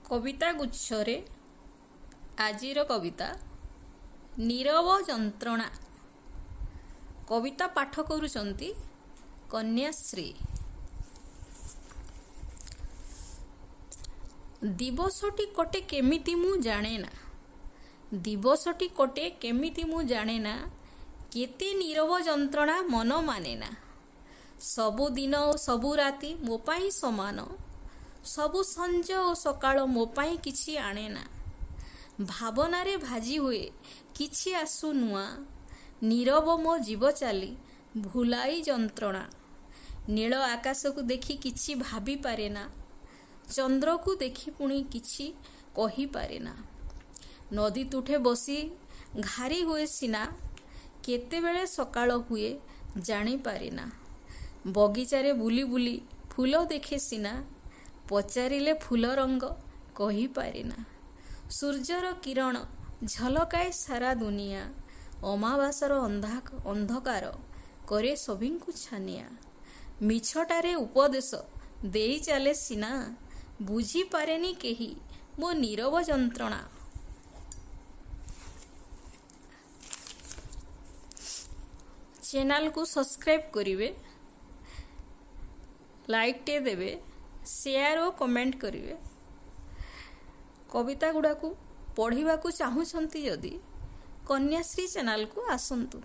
କବିତା ଗୁଚ୍ଛରେ ଆଜିର କବିତା ନୀରବ ଯନ୍ତ୍ରଣା। କବିତା ପାଠ କରୁଛନ୍ତି କନ୍ୟାଶ୍ରୀ। ଦିବସଟି କଟେ କେମିତି ମୁଁ ଜାଣେନା, ଦିବସଟି କଟେ କେମିତି ମୁଁ ଜାଣେନା, କେତେ ନୀରବ ଯନ୍ତ୍ରଣା ମନ ମାନେନା। ସବୁଦିନ ଓ ସବୁ ରାତି ମୋ ପାଇଁ ସମାନ, ସବୁ ସଞ୍ଜ ଓ ସକାଳ ମୋ ପାଇଁ କିଛି ଆଣେନା। ଭାବନାରେ ଭାଜି ହୁଏ କିଛି ଆସୁ ନୂଆ, ନୀରବ ମୋ ଜୀବ ଚାଲି ଭୁଲାଇ ଯନ୍ତ୍ରଣା। ନୀଳ ଆକାଶକୁ ଦେଖି କିଛି ଭାବିପାରେନା, ଚନ୍ଦ୍ରକୁ ଦେଖି ପୁଣି କିଛି କହିପାରେନା। ନଦୀ ତୁଠେ ବସି ଘାରି ହୁଏ ସିନା, କେତେବେଳେ ସକାଳ ହୁଏ ଜାଣିପାରେନା। ବଗିଚାରେ ବୁଲି ବୁଲି ଫୁଲ ଦେଖେ ସିନା, ପଚାରିଲେ ଫୁଲ ରଙ୍ଗ କହିପାରେନା। ସୂର୍ଯ୍ୟର କିରଣ ଝଲକାଏ ସାରା ଦୁନିଆ, ଅମାବାସର ଅନ୍ଧକାର କରେ ସଭିଙ୍କୁ ଛାନିଆ। ମିଛଟାରେ ଉପଦେଶ ଦେଇ ଚାଲେ ସିନା, ବୁଝିପାରେନି କେହି ମୋ ନୀରବ ଯନ୍ତ୍ରଣା। ଚ୍ୟାନେଲକୁ ସବସ୍କ୍ରାଇବ୍ କରିବେ, ଲାଇକ୍ଟେ ଦେବେ, ସେୟାର ଓ କମେଣ୍ଟ କରିବେ। କବିତା ଗୁଡ଼ାକୁ ପଢ଼ିବାକୁ ଚାହୁଁଛନ୍ତି ଯଦି କନ୍ୟାଶ୍ରୀ ଚ୍ୟାନେଲକୁ ଆସନ୍ତୁ।